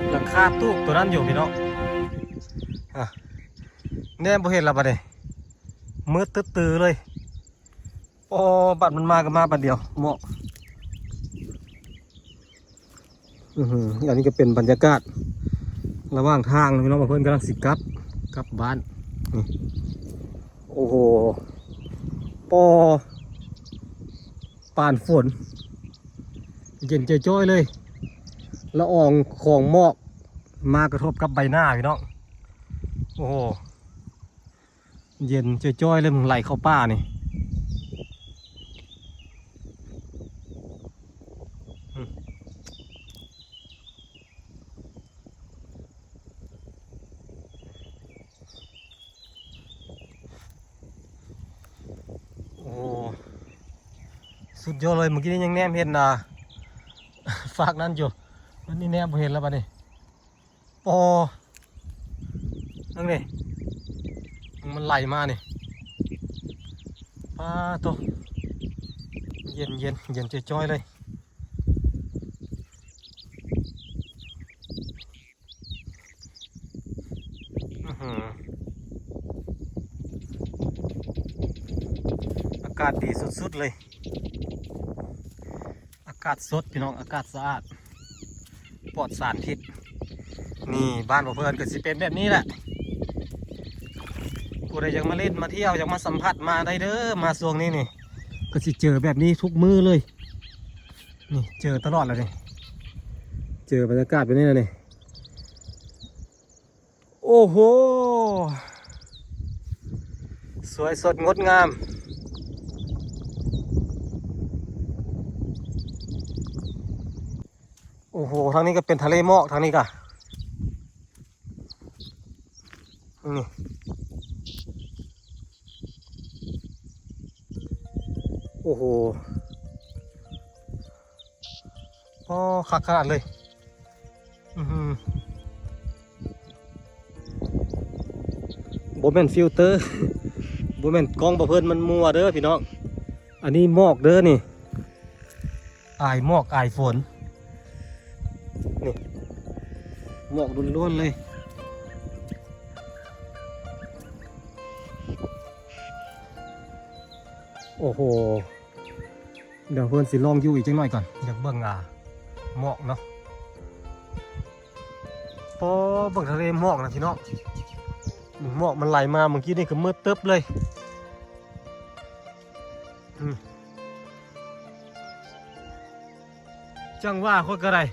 ຫຼັງຄາຕູບຕົວນັ້ນຢູ່ພີ່ນ້ອງ ອ່ະ ແນມບໍ່ເຫັນລະບາດນີ້ ມືດຕຶດຕືເລີຍ. ອໍ ບາດມັນມາກໍມາບາດດຽວ ເໝາະ. ອື ອັນນີ້ກໍເປັນບັນຍາກາດລະຫວ່າງທາງເນາະພີ່ນ້ອງ ເພິ່ນກຳລັງຊິກັບ ກັບບ້ານນີ້. ໂອ້ໂຫ ປໍ ປານຝົນ ເຢັນຈ້ອຍໆເລີຍ ລະອອງຂອງໝອກມາກະທົບກັບໃບໜ້າພີ່ນ້ອງ. ໂອ້ໂຫ ເຢັນຈ້ອຍໆເລີຍ ມັນໄຫຼເຂົ້າປ່ານີ້. ໂອ້ ສຸດຍອດເລີຍ ມື້ກີ້ນີ້ຍັງແນມເຫັນ ອ່າ ຟາກນັ້ນຢູ່ ບາດນີ້ແນມບໍ່ເຫັນແລ້ວບາດນີ້. ອໍ ເບິ່ງນີ້ ມັນໄຫຼມານີ້ ປາໂທ້ ເຢັນໆ ເຢັນຈ້ອຍໆເລີຍ. ອື ອາກາດດີສຸດໆເລີຍ ອາກາດສົດພີ່ນ້ອງ ອາກາດສະອາດ ປອດສານພິດ. ນີ້ບ້ານບໍ່ເພິ່ນກໍຊິເປັນແບບນີ້ແຫຼະ ຜູ້ໃດຢາກມາຫຼິ້ນມາທ່ຽວ ຢາກມາສຳຜັດ ມາໄດ້ເດີ ມາຊ່ວງນີ້ນີ້ ກໍຊິເຈີແບບນີ້ທຸກມື້ເລີຍ. ນີ້ເຈີຕະຫຼອດແລ້ວນີ້ ເຈີບັນຍາກາດແບບນີ້ແລ້ວນີ້. ໂອ້ໂຫ ສວຍສົດງົດງາມ. ໂອ້ໂຫ ທາງນີ້ກໍເປັນທະເລໝອກ ທາງນີ້ກະ ນີ້ ໂອ້ໂຫ ອໍ ຄັກຂະໜາດເລີຍ. ອື ບໍ່ແມ່ນຟິວເຕີ ບໍ່ແມ່ນກ້ອງບໍ່ເພິ່ນ ມັນມົ່ວເດີພີ່ນ້ອງ. ອັນນີ້ໝອກເດີນີ້ ອາຍໝອກອາຍຝົນ ນີ້ ໝອກລ້ວນໆເລີຍ. ໂອ້ໂຫ ດຽວເພິ່ນຊິລອງຢູ່ອີກຈັກໜ້ອຍກ່ອນ ຢາກເບິ່ງ ອ່າ ໝອກເນາະ. ໂອ້ ເບິ່ງທະເລໝອກນະພີ່ນ້ອງ ໝອກມັນໄຫຼມາເມື່ອກີ້ນີ້ກໍມືດຕຶບເລີຍ. ອື ຈັ່ງວ່າຂ້ອຍກໍໄດ້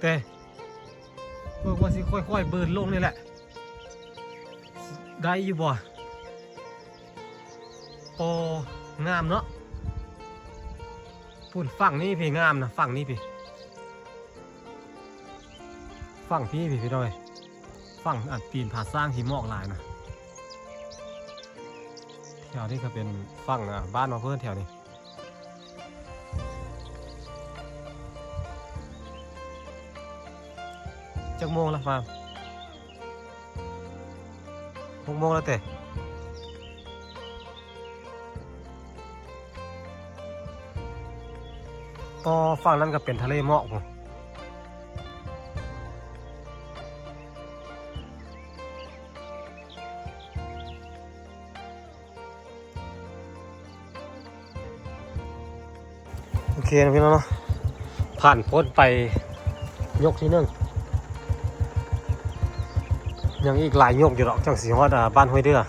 ແຕ່ເບິ່ງວ່າຊິຄ່ອຍໆບືນລົງນີ້ແຫຼະ ໄດ້ຢູ່ບໍ່? ໂອ້ ງາມເນາະ ພຸ້ນ ຝັ່ງນີ້ພີ້ງາມນະ ຝັ່ງນີ້ພີ້ ຝັ່ງພີ້ພີ້ ພີ່ນ້ອງເອີຍ ຝັ່ງອັນຕີນຜາຊ້າງທີ່ໝອກຫຼາຍນະ. ແຖວນີ້ກໍເປັນຝັ່ງ ອ່າ ບ້ານມາເພິ່ນແຖວນີ້. ຈັກໂມງລະຟາມ? ຫົກໂມງແລ້ວເຕະ. ຕໍ່ຝັ່ງນັ້ນກໍເປັນທະເລໝອກພຸ້ນ. ໂອເຄນະພີ່ນ້ອງເນາະ ຜ່ານພົ້ນໄປຍົກທີໜຶ່ງ ຍັງອີກຫຼາຍຍົກຢູ່ດອກ ຈັ່ງຊິຮອດ ອ່າ ບ້ານຫ້ວຍເດື່ອ.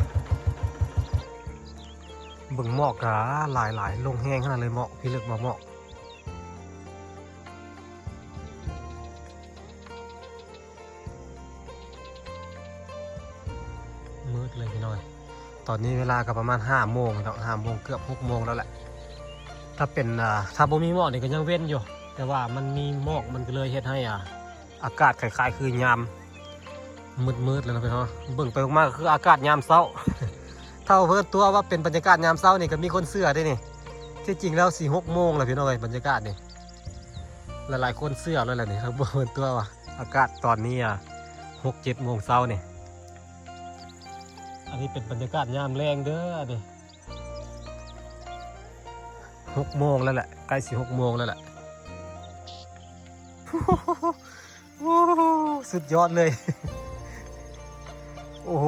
ເບິ່ງໝອກກະຫຼາຍໆ ລົງແຮງຂະໜາດເລີຍ ໝອກ ພິລຶກວ່າໝອກ. ມືດເລີຍພີ່ນ້ອງ. ຕອນນີ້ເວລາກໍປະມານຫ້າໂມງເນາະ ຫ້າໂມງ ເກືອບຫົກໂມງແລ້ວແຫຼະ. ຖ້າເປັນ ອ່າ ຖ້າບໍ່ມີໝອກນີ້ກໍຍັງເວັນຢູ່ ແຕ່ວ່າມັນມີໝອກ ມັນກໍເລີຍເຮັດໃຫ້ ອ່າ ອາກາດຄ້າຍໆຄືຍາມມືດໆແລ້ວເນາະພີ່ນ້ອງ. ເບິ່ງໄປເບິ່ງມາກໍຄືອາກາດຍາມເຊົ້າ. ຖ້າເພິ່ນຕົວະວ່າເປັນບັນຍາກາດຍາມເຊົ້ານີ້ ກໍມີຄົນເຊື່ອເດ້ນີ້. ທີ່ຈິງແລ້ວຊິຫົກໂມງແລ້ວພີ່ນ້ອງເອີຍ ບັນຍາກາດນີ້. ຫຼາຍໆຄົນເຊື່ອແລ້ວແຫຼະນີ້ ຖ້າເພິ່ນຕົວະວ່າອາກາດຕອນນີ້ ອ່າ ຫົກເຈັດໂມງເຊົ້ານີ້. ອັນນີ້ເປັນບັນຍາກາດຍາມແລງເດີ ອັນນີ້ ຫົກໂມງແລ້ວແຫຼະ ໃກ້ຊິຫົກໂມງແລ້ວແຫຼະ. ໂອ້ ສຸດຍອດເລີຍ. ໂອ້ໂຫ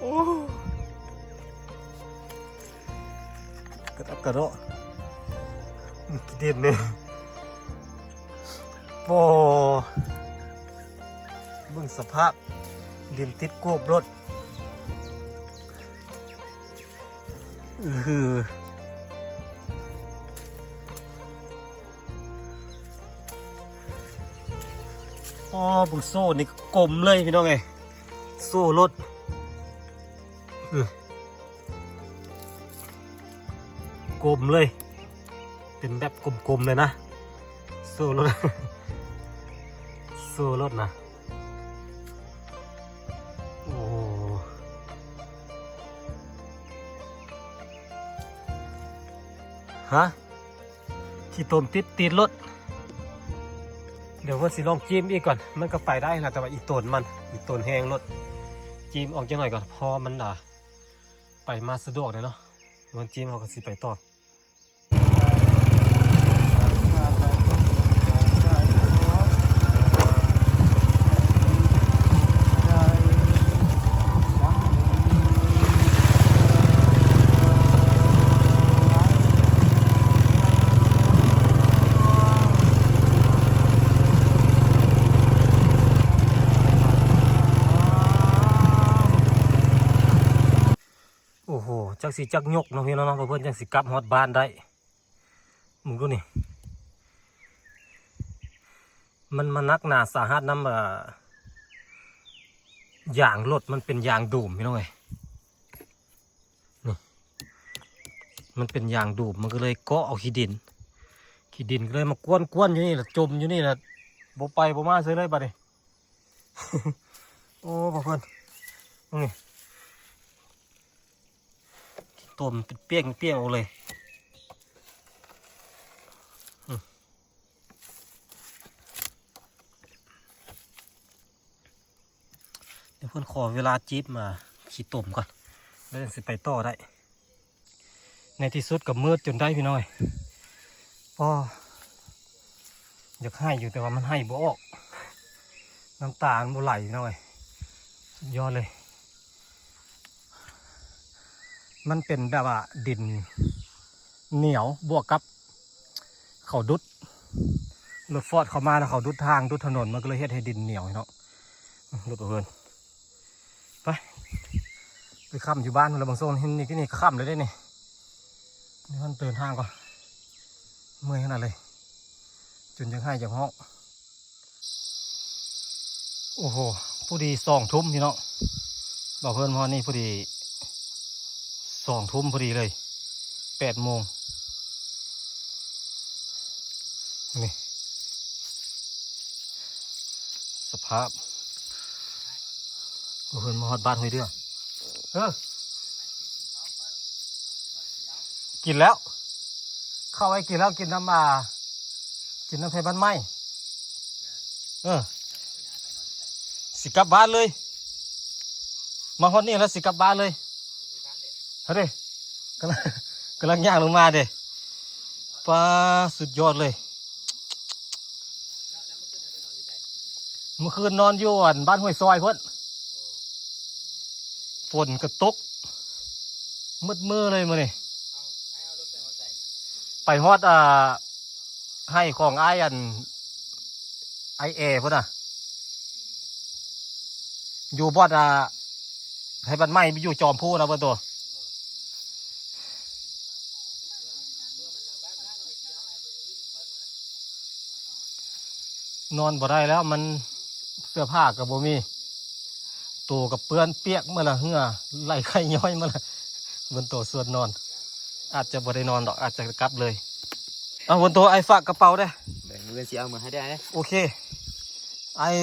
ໂອ້ ກະດອກກະເດາະ ອືມ ຂີ້ດິນນີ້ ໂອ້ ເບິ່ງສະພາບ ດິນຕິດໂກບລົດ. ອື ອໍ ເບິ່ງໂສ້ນີ້ກໍກົມເລີຍພີ່ນ້ອງເອີຍ ໂສ້ລົດ ອື ກົມເລີຍ ເປັນແບບກົມໆເລີຍນະ ໂສ້ລົດ ໂສ້ລົດນະ. ໂອ້ ຮະ ຂີ້ຕົມຕິດຕີນລົດ. ດຽວເພິ່ນຊິລອງຈີ້ມອີກກ່ອນ ມັນກໍໄປໄດ້ນະ ແຕ່ວ່າອີ່ຕົນມັນ ອີ່ຕົນແຮງລົດ ຈີ້ມອອກຈັກໜ້ອຍກ່ອນ ເພາະມັນ ອ່າ ໄປມາສະດວກແດ່ເນາະ. ມັນຈີ້ມ ເຮົາກໍຊິໄປຕໍ່. ໂອ້ໂຫ ຈັກຊິຈັກຍົກເນາະ ພີ່ນ້ອງເນາະ ເພື່ອເພິ່ນຈັ່ງຊິກັບຮອດບ້ານໄດ້. ມຶງດູນີ້ ມັນມາໜັກໜາສາຫັດນຳ ເອີ ຢາງລົດ ມັນເປັນຢາງດູມ ພີ່ນ້ອງເອີຍ ນີ້ ມັນເປັນຢາງດູມ ມັນກໍເລີຍເກາະເອົາຂີ້ດິນ ຂີ້ດິນກໍເລີຍມາກວນໆຢູ່ນີ້ລະ ຈົມຢູ່ນີ້ລະ ບໍ່ໄປບໍ່ມາເຊີຍເລີຍບາດນີ້. ໂອ້ ພວກເພິ່ນ ນີ້ ຕົມເປັນປຽງໆອອກເລີຍ ອືມ ດຽວເພິ່ນຂໍເວລາຈີບມາຂີ້ຕົມກ່ອນ ແລ້ວຈັ່ງຊິໄປຕໍ່ໄດ້. ໃນທີ່ສຸດກໍມືດຈົນໄດ້ພີ່ນ້ອງເອີຍ ໂອ້ ຢາກໄຫ້ຢູ່ ແຕ່ວ່າມັນໄຫ້ບໍ່ອອກ ນ້ຳຕາມັນບໍ່ໄຫຼພີ່ນ້ອງເອີຍ ສຸດຍອດເລີຍ. ມັນເປັນແບບວ່າດິນໜຽວ ບວກກັບເຂົາດຸດ ລົດຟອດເຂົ້າມາແລ້ວເຂົາດຸດທາງ ດຸດຖະໜົນ ມັນກໍເລີຍເຮັດໃຫ້ດິນໜຽວເນາະ ອືມ ລົດເພິ່ນ. ໄປ ໄປຄ່ຳຢູ່ບ້ານພຸ້ນລະ ບາງຊ່ວງນີ້ ນີ້ ນີ້ຄ່ຳແລ້ວເດ້ນີ້ ນີ້ເດີນທາງກ່ອນ ເມື່ອຍຂະໜາດເລີຍ ຈົນຢາກໄຫ້ຢາກຮ້ອງ. ໂອ້ໂຫ ພໍດີສອງທຸ່ມພີ່ນ້ອງ ບອກເພິ່ນວ່ານີ້ພໍດີສອງທຸ່ມພໍດີເລີຍ ແປດໂມງ ນີ້ ສະພາບ ເພິ່ນມາຮອດບ້ານຫ້ວຍເດືອ ເອີ ກິນແລ້ວ ເຂົ້າໄວ້ກິນແລ້ວ ກິນນຳ ອ່າ ກິນນຳໄທບ້ານໃໝ່ ເອີ ຊິກັບບ້ານເລີຍ ມາຮອດນີ້ແລ້ວຊິກັບບ້ານເລີຍ ເຮົາເດ້ ກຳລັງ ກຳລັງຍ່າງລົງມາເດ້. ປາ ສຸດຍອດເລີຍ ມື້ຄືນນອນຢູ່ ອັນ ບ້ານຫ້ວຍຊອຍພຸ້ນ ຝົນກໍຕົກ ມືດມື້ເລີຍມື້ນີ້ ໄປຮອດ ອ່າ ໄຮ່ຂອງອ້າຍ ອັນ ອ້າຍແອພຸ້ນນະ ຢູ່ບ່ອນ ອ່າ ໄທບ້ານໃໝ່ ຢູ່ຈອມພູນະເບິ່ງໂຕ ນອນບໍ່ໄດ້ແລ້ວ ມັນເສື້ອຜ້າກໍບໍ່ມີ ໂຕກໍເປື້ອນປຽກໝົດລະ ເຫື່ອໄຫຼໄຄຍ້ອຍໝົດລະ ເບິ່ງໂຕສ່ວນນອນ ອາດຈະບໍ່ໄດ້ນອນດອກ ອາດຈະກັບເລີຍ. ເອົາ ເບິ່ງໂຕ ອ້າຍຝາກກະເປົາເດີ້ ມື້ອື່ນຊິເອົາມາໃຫ້ເດີ້ ໂອເຄ ອ້າຍ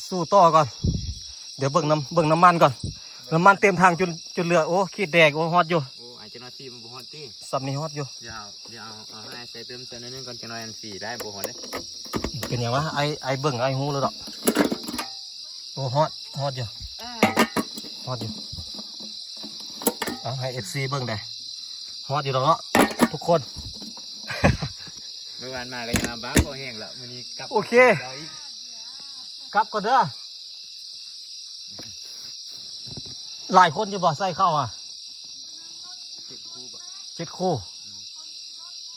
ສູ້ຕໍ່ກ່ອນ ດຽວເບິ່ງນ້ຳ ເບິ່ງນ້ຳມັນກ່ອນ ນ້ຳມັນເຕັມຖັງຈົນ ຈົນເຫຼືອ ໂອ້ ຂີດແດງ ໂອ້ ຮອດຢູ່ ໂອ້ ອາຍຈະນອດທີ່ມັນບໍ່ຮອດຕິ ສ່ຳນີ້ຮອດຢູ່ ດຽວ ດຽວເອົາ ເອົາໃຫ້ໃສ່ເຕີມໃສ່ໜ້ອຍໜຶ່ງກ່ອນ ຈັກໜ້ອຍອັນຟຣີໄດ້ບໍ່ຮອດເດ້ ປັນຫຍັງວະ? ອ້າຍ ອ້າຍເບິ່ງ ອ້າຍຮູ້ແລ້ວດອກ. ໂອ້ ຮອດ ຮອດຢູ່ ເອີ ຮອດຢູ່. ເອົາໃຫ້ເອັຟຊີເບິ່ງແດ່ ຮອດຢູ່ດອກເນາະທຸກຄົນ. ມື້ວານມາກໍຍັງລຳບາກພໍແຮງແລ້ວ ມື້ນີ້ກັບ ໂອເຄ ເອົາອີກ ກັບກ່ອນເດີ. ຫຼາຍຄົນຢູ່ບໍ່ ໃສ່ເຂົ້າອະ? ເຈັດຄູ່ບໍ່? ເຈັດຄູ່. ອືມ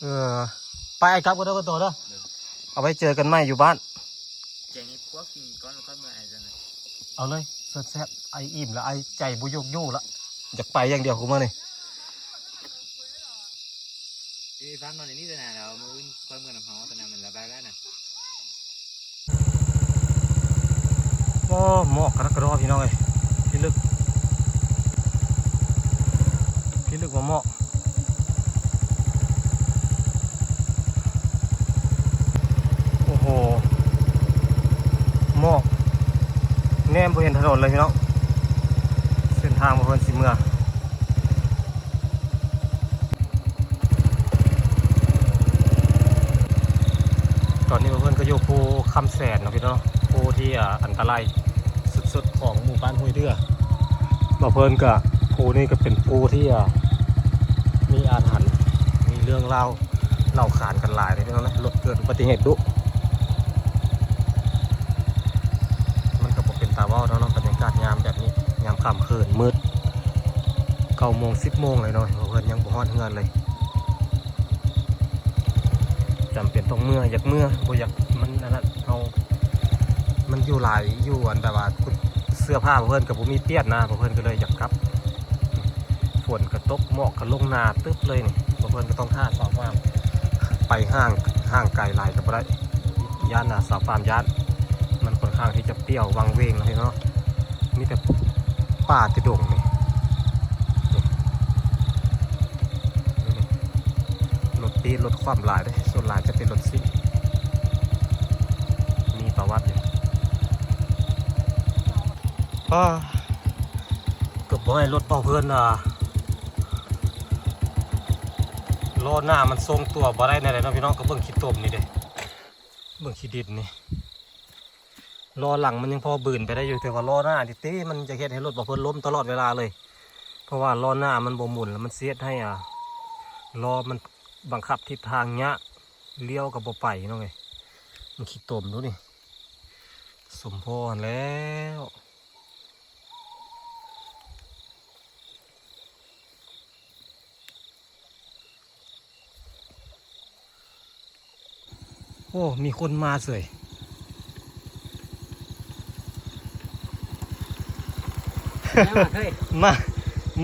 ເອີ ໄປ ກັບກັນເດີ ກັນຕໍ່ເດີ. ເອີ ເອົາໄວ້ເຈີກັນໃໝ່ຢູ່ບ້ານ. ແກງນີ້ພວກກິນກ່ອນ ແລ້ວຄ່ອຍເມືອ ອ້າຍ ຊັ້ນນະ. ເອົາເລີຍ ແຊບໆ ອ້າຍອີ່ມລະ ອ້າຍໃຈບໍ່ຢາກຢູ່ລະ ຢາກໄປຢ່າງດຽວ ກູເມືອນີ້. ເອີ ຟັງນອນໃນນີ້ຊະນະ ແລ້ວມື້ອື່ນຄ່ອຍເມືອນຳເຮົາຊະນະ ມັນລະບາຍແລ້ວນະ. ໂອ້ ໝອກກະດັກກະດໍພີ່ນ້ອງເອີຍ ພິລຶກ ພິລຶກວ່າໝອກ. ໂອ້ໂຫ ໝອກ ແນມບໍ່ເຫັນຖະໜົນເລີຍພີ່ນ້ອງ ເສັ້ນທາງບໍ່ເພິ່ນຊິເມືອ. ຕອນນີ້ເພິ່ນກໍຢູ່ພູຄຳແສນເນາະພີ່ນ້ອງ ພູທີ່ ອາ ອັນຕະລາຍສຸດໆຂອງໝູ່ບ້ານຫ້ວຍເດື່ອ. ເພິ່ນກໍ ພູນີ້ກໍເປັນພູທີ່ ອາ ມີອາຖັນ ມີເລື່ອງລາວ ເລົ່າຂານກັນຫຼາຍເດ້ພີ່ນ້ອງເນາະ ລົດເກີດອຸບັດຕິເຫດດຸ. ມັນກໍບໍ່ເປັນຕາເວົ້າເນາະ ບັນຍາກາດຍາມແບບນີ້ ຍາມຄ່ຳຄືນມືດ ເກົ້າໂມງ ສິບໂມງເລີຍເນາະ ເພິ່ນຍັງບໍ່ຮອດເຮືອນເລີຍ. ຈຳເປັນຕ້ອງເມືອ ຢາກເມືອ ບໍ່ຢາກ ມັນອັນນັ້ນ ເຮົາ ມັນຢູ່ຫຼາຍ ຢູ່ອັນແບບວ່າ ເສື້ອຜ້າເພິ່ນກໍບໍ່ມີປ່ຽນນະ ເພິ່ນກໍເລີຍຢາກກັບ. ຝົນກໍຕົກ ໝອກກໍລົງໜາຕຶບເລີຍນີ້ ເພິ່ນກໍຕ້ອງຖ້າສອງວ່າງ ໄປຫ່າງ ຫ່າງໄກຫຼາຍກໍບໍ່ໄດ້ ຢ້ານນະ ຊາວຟາມຢ້ານ ມັນຂ້ອນຂ້າງທີ່ຈະປ່ຽວວັງເວງເນາະ ເນາະ ມີແຕ່ປ່າແຕ່ດົງນີ້. ລົດຕີດລົດຄວ່ຳຫຼາຍເດ້ ສ່ວນຫຼາຍຈະເປັນລົດຊິ້ງ ມີປະຫວັດຢູ່. ປ້າ ເກືອບບໍ່ໃຫ້ລົດເບົາເພິ່ນ ອ່າ ລໍ້ໜ້າມັນຊົງຕົວບໍ່ໄດ້ແນວໃດເນາະພີ່ນ້ອງ. ກໍເບິ່ງຂີ້ຕົມນີ້ເດ້ ເບິ່ງຂີ້ດິນນີ້ ລໍ້ຫຼັງມັນຍັງພໍບືນໄປໄດ້ຢູ່ ແຕ່ວ່າລໍ້ໜ້ານີ້ຕິ ມັນຈະເຮັດໃຫ້ລົດເບົາເພິ່ນລົ້ມຕະຫຼອດເວລາເລີຍ ເພາະວ່າລໍ້ໜ້າມັນບໍ່ໝູນ ແລ້ວມັນຊິເຮັດໃຫ້ ອ່າ ລໍ້ມັນບັງຄັບທິດທາງຍາກ ລ້ຽວກໍບໍ່ໄປເນາະເອີຍ. ມັນຂີ້ຕົມດູນີ້ ສົມພໍຫັ້ນແລ້ວ. ໂອ້ ມີຄົນມາເສີຍ ຍັງຫວາເຮີ້ຍ? ມາ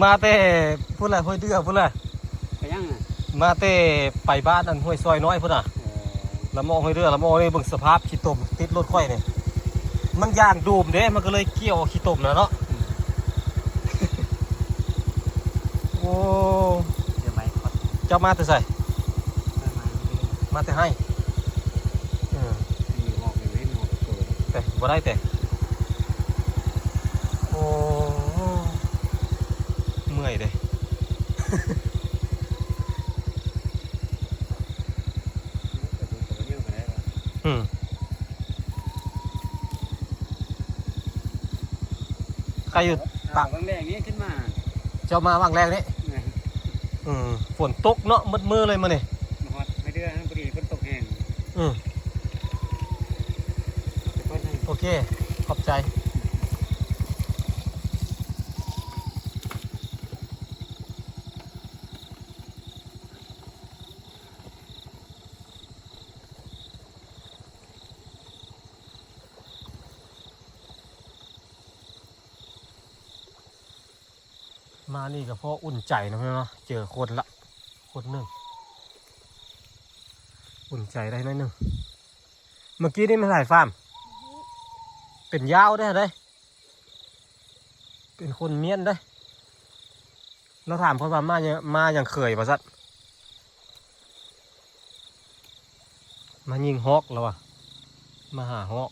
ມາແຕ່ພຸ້ນແຫຼະ ຫ້ວຍເດື່ອພຸ້ນແຫຼະ. ໄປຫຍັງນະ? ມາແຕ່ໄປບ້ານອັນຫ້ວຍຊອຍນ້ອຍພຸ້ນນະ. ເອີ ລະມອງຫ້ວຍເດື່ອ ລະມອງນີ້ ເບິ່ງສະພາບຂີ້ຕົມຕິດລົດຂ້ອຍນີ້ ມັນຢາງດູມເດ້ ມັນກໍເລີຍກ່ຽວຂີ້ຕົມນະເນາະ. ອືມ ໂອ້ ດຽວໄມ້ຂອດ ເຈົ້າມາແຕ່ໃສ? ມາແຕ່ໄຮ່. ເອີ ແຕ່ບໍ່ໄດ້ແຕ່ ໂອ້ ເມື່ອຍເດ້. ອືມ ໃຄຢູ່ຕາ ເອົາ ວັງແດງນີ້ຂຶ້ນມາ ເຈົ້າມາວັງແດງນີ້. ແມ່ນ ອືມ ຝົນຕົກເນາະ ໝົດມື້ເລີຍມື້ນີ້. ມາຮອດໄຮ່ເດືອຫັ້ນ ພໍດີຝົນຕົກແຮງ. ອືມ ໂອເຄ ຂອບໃຈ. ມານີ້ກໍພໍອຸ່ນໃຈນະເນາະ ເຈີຄົນລະຄົນໜຶ່ງ ອຸ່ນໃຈໄດ້ໜ້ອຍໜຶ່ງ. ເມື່ອກີ້ນີ້ແມ່ນໃຜຟາມ? ເປັນຍາວເດ້ ເປັນຄົນມ້ຽນເດ້. ລາວຖາມຂ້ອຍວ່າ ມາ ມາຫຍັງເຂີຍວ່າຊັ້ນ ມາຍິງຮອກລາວວ່າ ມາຫາຮອກ.